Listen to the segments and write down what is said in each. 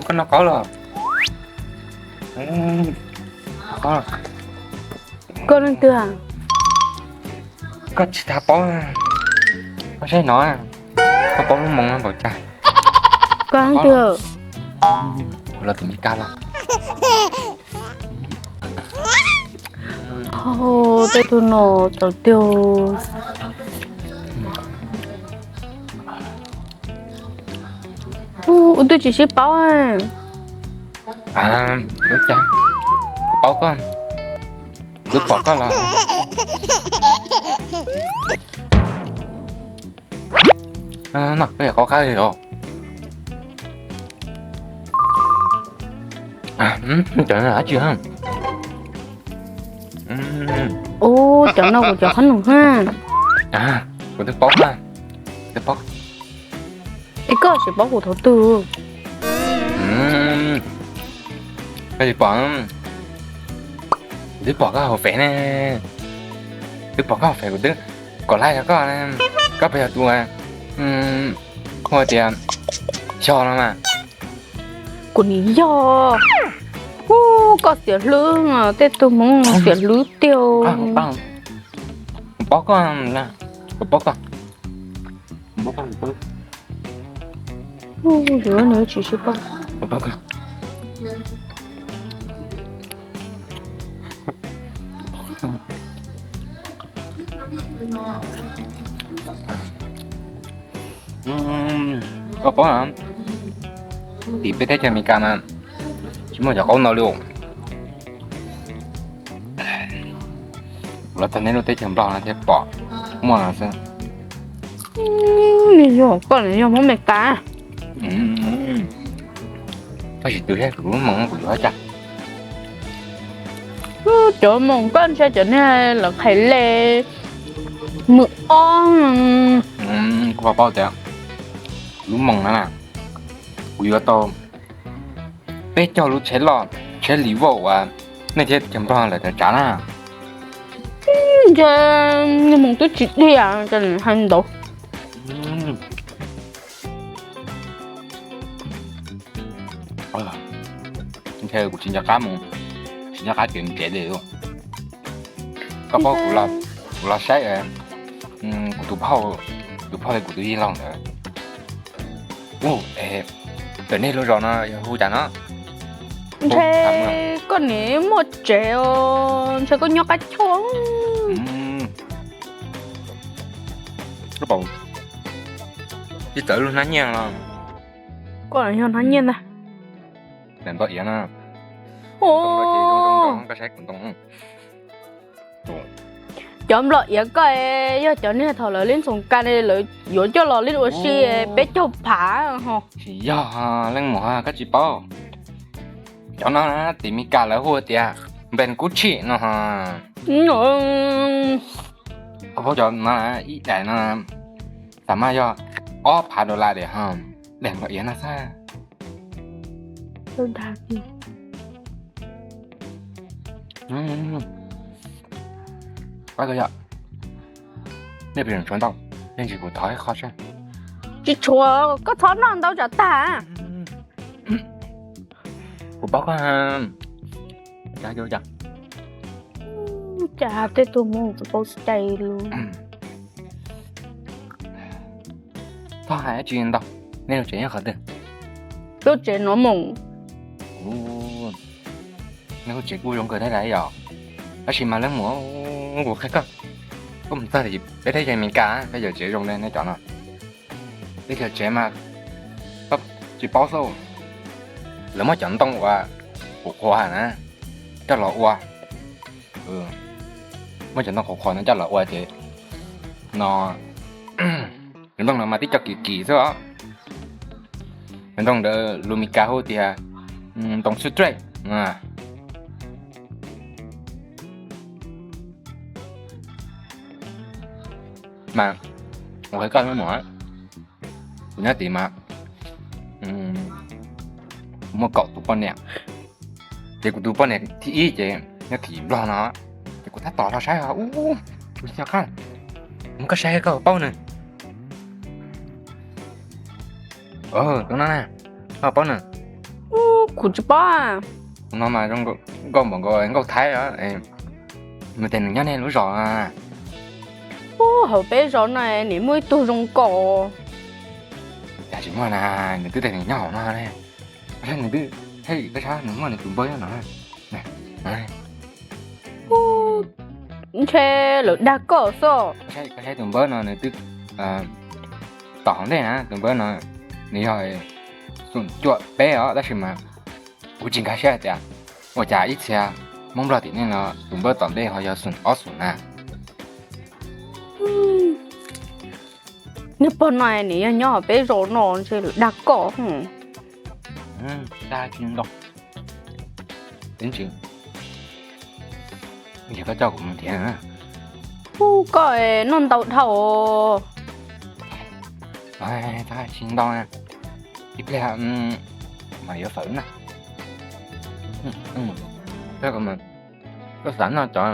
Koj noj qaub los? Koj leej twg? Koj tsis tas paub, koj saib no, koj paub lub moos npaum cas? Koj leej twg? Kuv los tim Meskas los. Tej tug no txaus tiag. Ua twb tsis sib paub. Kuv paub koj, kuv pom koj los. No, koj yog qhov qab li os. Cov no dab tsi? Ub, cov no kuv cov qhob noom na. Kuv twb paub, twb paub. Es koj tsis paub kuv thaum twg? Koj tsis pom, kuv twb pom koj hauv fem ne. Twb pom koj hauv fem, kuv twb kom like rau koj ne. Koj puas yog tus, hu tias, Xyog no mas? Kuv nim yog. Ub, koj xiam hlwb, tej tug Hmoob xiam hlwb tiag. Kuv paub koj, kuv paub koj. Kuv paub koj, kuv paub. Ub, yuav nws tsis sib paub. Kuv paub koj. Koj paub, tim peb teb chaws Amelikas mas tsis muaj cov qaub no li. Kuv los txog nej lub teb chaws Nplog no thiaj pom muaj no xwb. Nws yog koj, nws yog Hmoob Meskas. Tab sis twb saib kuv lub moos kuv yuav cas. Cov moos koj ntshai cov niag lawv qhais le mws ob. Kuv paub tias lub moos no na, kuv yuav tau peb caug lub tsheb loj, tsheb Revo uas nej teb chaws Nplog lawv tsav tsav na. Ntshe moos twb tsis diam, hais ntawd. Ntshe kuv tsis nco qab mus, tsis nco qab kev mus tsev li. Koj paub kuv los saib kuv tus phauj, tus phauj li kuv tus yij laug ntawd. Ua, tawm nej lub zos no yog hu cas no? Ntshe koj nim muaj tsev os, ntshe koj nyob qab choj. Ib txawm lub hnab nyiaj los. Koj yog hnab nyiaj ntag. Daim nplog iav no. Koj saib kuv ntoo. Cov nplog iav koj yog cov niag thaum lawv lib ntxoos ka ne, lawv yuav coj los lib ua si peb caug phav ho. Tsis yog, leej muam, koj tsis paub. Cov no tim Meskas lawv hu tias npes kub tshim no ho. Koj paub cov no, ib daim no xam mas yog ob phav dollar diam ho. Daim nplog iav no xwb. Nej pes tshuav ntau, nej ntsis kuv thov ib qho saib. Tsis tshuav, koj txhob noj ntau tsam tag. Kuv paub koj. Cas tej tug mus kuv paub cai lus. Txhob hais dab tsi ntau, nej lub tsev nyob qhov twg? Lub tsev no mus. Nej lub tsev kuj zoo kawg thiab yom. Tab sis mas leej muam, kuv qhia koj, koj mus txog tim peb teb chaws Amelikas peb cov tsev zoo li nej cov no. Peb cov tsev mas koj tsis paub xwb, lawv muab cov ntoo uas qhuav qhuav na coj los ua. Muab cov ntoo qhuav qhuav no coj los ua ces no, cov ntoo no mas tib co kim kim xwb os. Cov ntoo ntawd lus Meskas hu tias ntoo straight. Mas kuv qhia koj leej muam, kuv nyob tid mas kuv muaj kaum tus poj niam, ces kuv tus poj niam thib ib ces nyob tim Nplog no, ces kuv tab tom los saib os, ub, kuv tsis nco qab, mus koj saib koj paub nws. Tus no na, koj paub nws. Kuv tsis paub. Kuv no mas zoo nkauj npaum nkaus nkauj Thaib os. Nws tias nws nyob nej lub zos. Ub, hauv peb zos no nim muaj ib tug zoo koj. Cas tsis muaj na, nws twb tias nws nyob hauv no ne. Nws twb, koj saib nws muaj nws tus npawb nyob no. Ntshe lawv dag koj xwb. Koj saib tus npawb no nws twb tom hauv ntej na, tus npawb no nws yog xoom cuaj peb os, tab sis mas kuv tsis nkag siab hais tias ua cas ib txhia Hmoob Nplog tim nej no tus npawb tom ntej ho yog xoom ob xoom na. Niag pog no nws yog nyob hauv peb zos no ntshe lawv dag koj. Dag tsis ntau, tib ntsis ces koj coj kuv mus nrhiav. Ub, koj noj ntau dhau. Dag tsis ntau, ib pliag mas yuav fawm na. Koj xav noj cov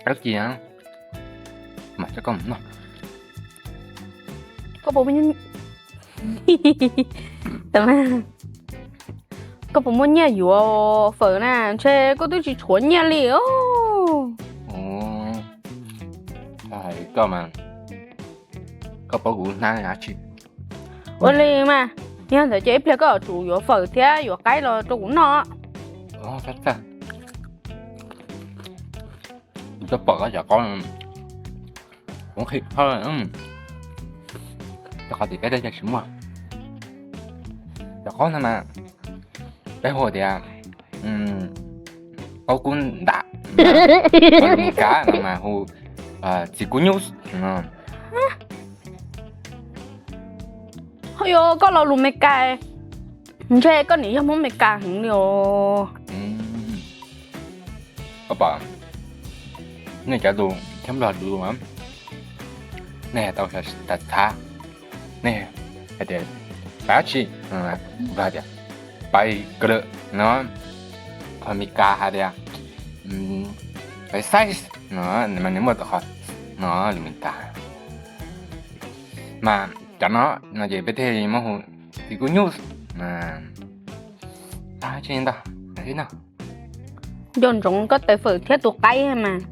dab tsi mas coj koj mus noj. Koj puas muaj nyiaj yuav fawm na? Ntshe koj twb tsis tshuav nyiaj li os. Koj mas, koj paub kuv hnab dab tsi. Ua li mas, yog ntawd ces ib pliag koj yuav tsum yuav fawm thiab yuav qaib los rau kuv noj. Kuv twb pom koj cov qaub, kuv nqhis qhov, rau qhov tim peb teb chaws tsis muaj. Cov qaub no mas peb hu tias qaub kub ntam, Meskas no mas hu txiv kub nyuj. Ho yog koj lo lus Meskas, ntshe koj nim yog Hmoob Meskas heev li os. Koj pom nej cov lus thiab Nplog lus, nej tau txhav, nej hais tias pais dab tsi, Nplog tias pais kawm no, ho Meskas hais tias pais xais no, mas nws muaj tau qhov no lus Meskas. Mas cov no no ces peb thiaj muab hu txiv kub nyuj. Tsis ntau, no. Nco ntsoov koj tes fawm thiab tus qaib mas.